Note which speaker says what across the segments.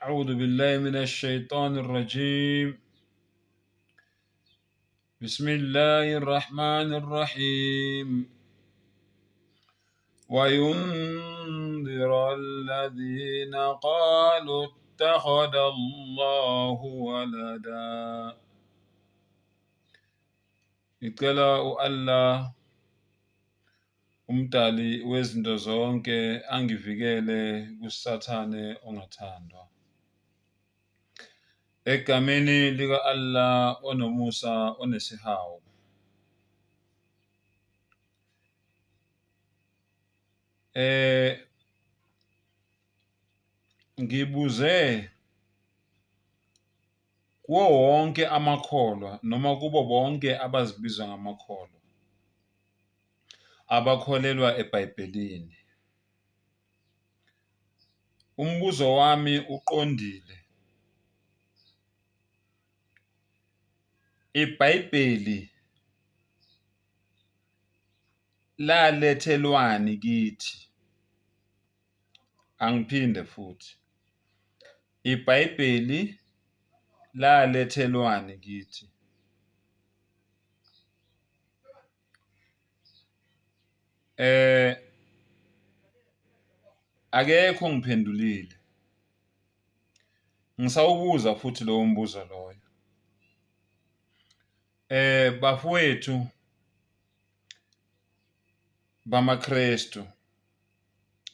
Speaker 1: أعوذ بالله من الشيطان الرجيم بسم الله الرحمن الرحيم وينذر الذين قالوا اتخذ الله ولدا. Ngicela u-Allah umdali wezinto zonke angivikele kuSathane ongathandwa. Egameni lika-Allah onomusa onesihawu. Ngibuze kuwo wonke amakholwa noma kubo bonke abazibiza ngamakholwa abakholelwa eBhayibhelini. Umbuzo wami uqondile. IBhayibheli lalethelwani kithi? Angiphinde futhi. IBhayibheli lalethelwani kithi? Akekho ongiphendulile. Ngisawubuza futhi lowo mbuzo loyo. Bafowethu bamaKrestu,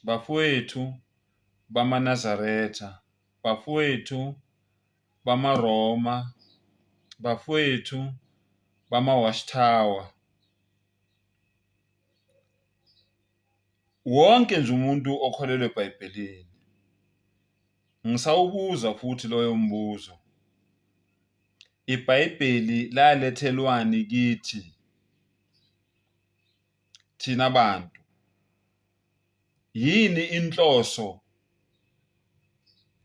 Speaker 1: bafowethu bamaNazaretha, bafowethu bamaRoma, bafowethu bama-Watchtower, wonke nje umuntu okholelwa eBhayibhelini, ngisawubuza futhi loyo mbuzo. IBhayibheli lalethelwani kithi thina bantu? Yini inhloso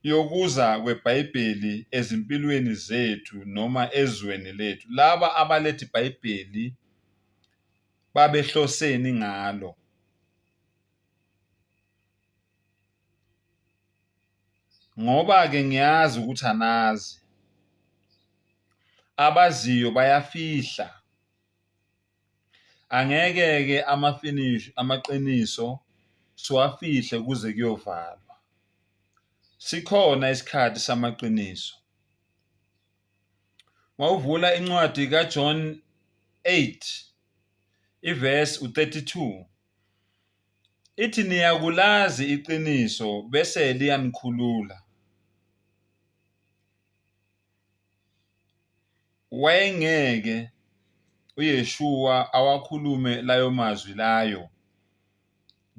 Speaker 1: yokuza kweBhayibheli ezimpilweni zethu noma ezweni lethu? Laba abaletha iBhayibheli babehloseni ngalo? Ngoba-ke ngiyazi ukuthi anazi, abaziyo bayafihla. Angeke-ke amafinish amaqiniso siwafihle kuze kuyovalwa. Sikhona isikhathi samaqiniso. Mawuvula incwadi kaJohn 8 ivesi u-32 ithi niyakulazi iqiniso bese liyanikhulula. Wayengeke uYeshua awakhulume layo mazwi layo,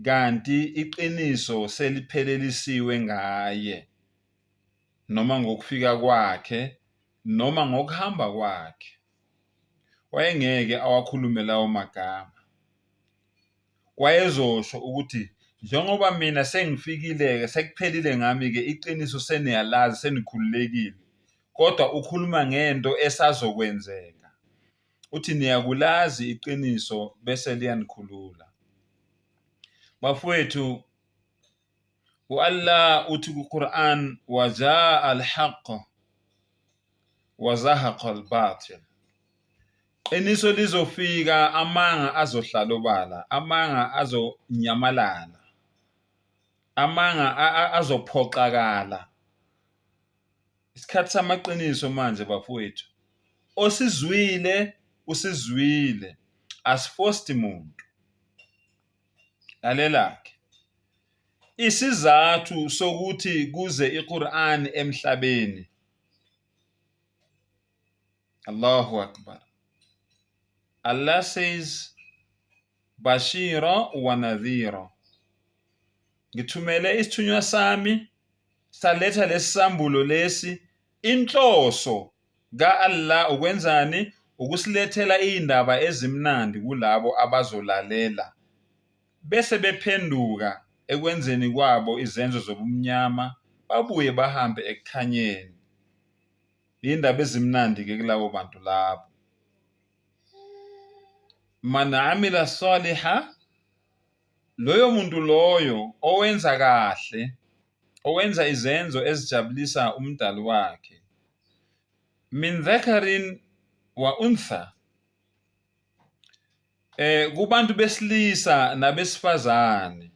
Speaker 1: kanti iqiniso seliphelelisiwe ngaye, noma ngokufika kwakhe, noma ngokuhamba kwakhe. Wayengeke awakhulume lawo magama. Wayezosho ukuthi njengoba mina sengifikile-ke sekuphelile ngami-ke iqiniso seniyalazi senikhululekile, kodwa ukhuluma ngento esazokwenzeka. Uthi niyakulazi iqiniso bese liyanikhulula. Bafowethu, u-Allah uthi ku-Quran wajaa al-haqq wazahaqa al-batil. Qiniso lizofika, amanga azohlala obala, amanga azonyamalala, amanga azophoxakala. Isikhathi samaqiniso manje bafowethu. Osizwile usizwile, asifosti muntu. Lalela-ke. Isizathu sokuthi kuze iQur'an emhlabeni. Allahu Akbar. Allah says Bashira wa nadhira. Ngithumele isithunywa sami saletha lesisambulo lesi, inhloso ka-Allah ukwenzani? Ukusilethela iy'ndaba ezimnandi kulabo abazolalela bese bephenduka ekwenzeni kwabo izenzo zobumnyama babuye bahambe ekukhanyeni. Iy'ndaba ezimnandi-ke kulabo bantu labo. Man amila saliha, loyo muntu loyo owenza kahle. Owenza izenzo ezijabulisa umdali wakhe. Min dhakarin wa untha, kubantu besilisa nabesifazane.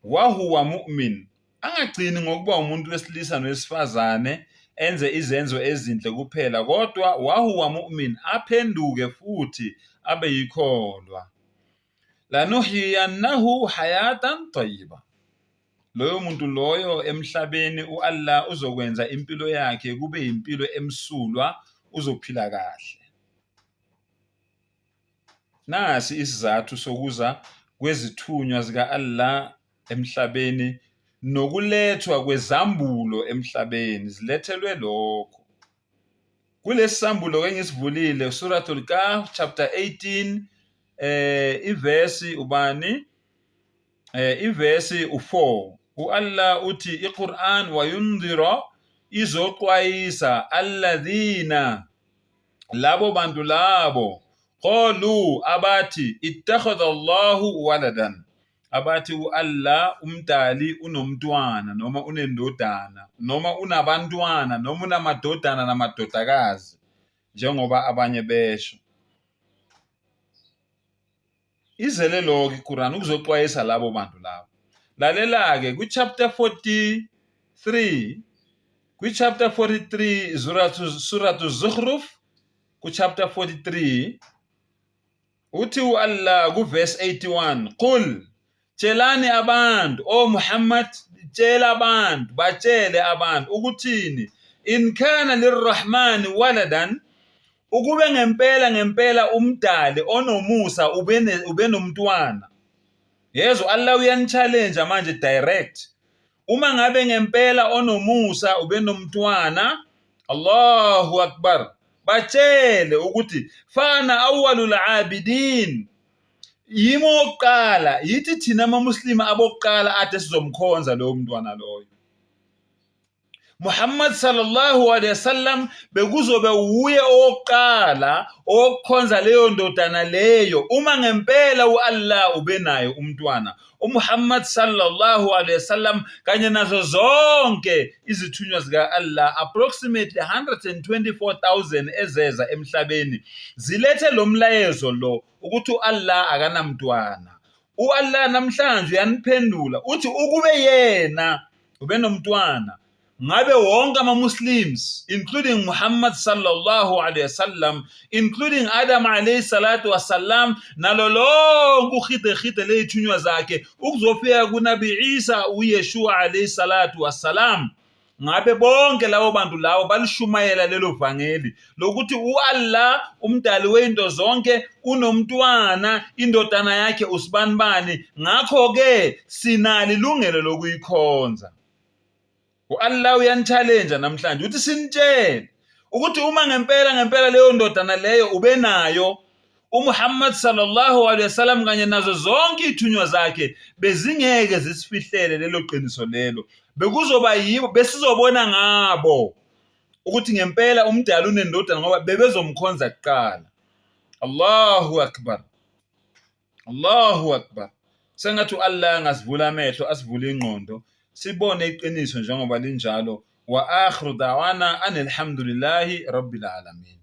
Speaker 1: Wahuwa mu'min, angagcini ngokuba umuntu wesilisa nowesifazane enze izenzo ezinhle kuphela kodwa wahuwa mu'min, aphenduke futhi abe yikholwa. Lanuhyiyannahu hayatan tayyiba, loyo muntu loyo emhlabeni u-Allah uzokwenza impilo yakhe kube impilo emsulwa, uzophila kahle. Nasi isizathu sokuza kwezithunywa zika-Allah emhlabeni nokulethwa kwezambulo emhlabeni, zilethelwe lokho. Kulesi sambulo engisivulile, Suratul Kahf chapter 18, ivesi ubani? Ivesi u4. U-Allah uthi iQur'an wayundhira, izoxwayisa alladhina, labo bantu labo, qalu, abathi ittakhadha Allahu waladan, abathi u-Allah umdali unomntwana noma unendodana noma unabantwana noma unamadodana namadodakazi, njengoba abanye besho. Izele lokho iQur'an ukuzoxwayisa labo bantu labo. Lalela-ke kwi-chapter 43, kwi-chapter 43 Suratu Zukhruf, ku-chapter 43 uthi u-Allah ku-verse 81, qul, tshelani abantu, o Muhammad, tshela abantu, batshele abantu ukuthini, in kana lirrahmani waladan, ukube ngempela ngempela umdali onomusa ubenomntwana. Yezwa, Allah uyani-challenge manje direct. Uma ngabe ngempela onomusa ubenomntwana, Allahu Akbar, batshele ukuthi fana awwalul abidin, yimi owokuqala, yithi thina amaMuslim abokuqala ade sizomkhonza lowo mntwana loyo. Muhammad sallallahu alaihi wasallam bekuzobe wuye owokuqala owokukhonza leyo ndodana leyo, uma ngempela u-Allah ubenaye umntwana. UMuhammad sallallahu alaihi wasallam kanye nazo zonke izithunywa zika-Allah, approximately 124,000 ezeza emhlabeni, zilethe lo mlayezo lo ukuthi u-Allah akanamntwana. U-Allah namhlanje uyaniphendula uthi ukube yena ubenomntwana, ngabe wonke ama-Muslims, including Muhammad sallallahu alaihi wasallam, including Adam alayhi salatu wasalam, nalo lonke uhidehide ley'thunywa zakhe ukuzofika kuNabi Isa uYeshua alayhi salatu wasalam, ngabe bonke labo bantu labo balishumayela lelo vangeli lokuthi u-Allah umdali wezinto zonke unomntwana, indodana yakhe usibanibani, ngakho-ke sinalo ilungelo lokuyikhonza. U-Allah uyani-challenge namhlanje uthi sinitshele ukuthi uma ngempela ngempela leyo ndodana leyo ubenayo, uMuhammad sallallahu alaihi wasallam kanye nazo zonke izithunywa zakhe bezingeke zisifihlele lelo qiniso lelo, bekuzoba yibo besizobona ngabo ukuthi ngempela umdali unendodana, ngoba bebezomkhonza kuqala. Allahu Akbar, Allahu Akbar. Sengathi u-Allah angasivula amehlo, asivule ingqondo, sibone iqiniso njengoba linjalo. Wa akhiru da'wana anilhamdulillahi rabbil alamin.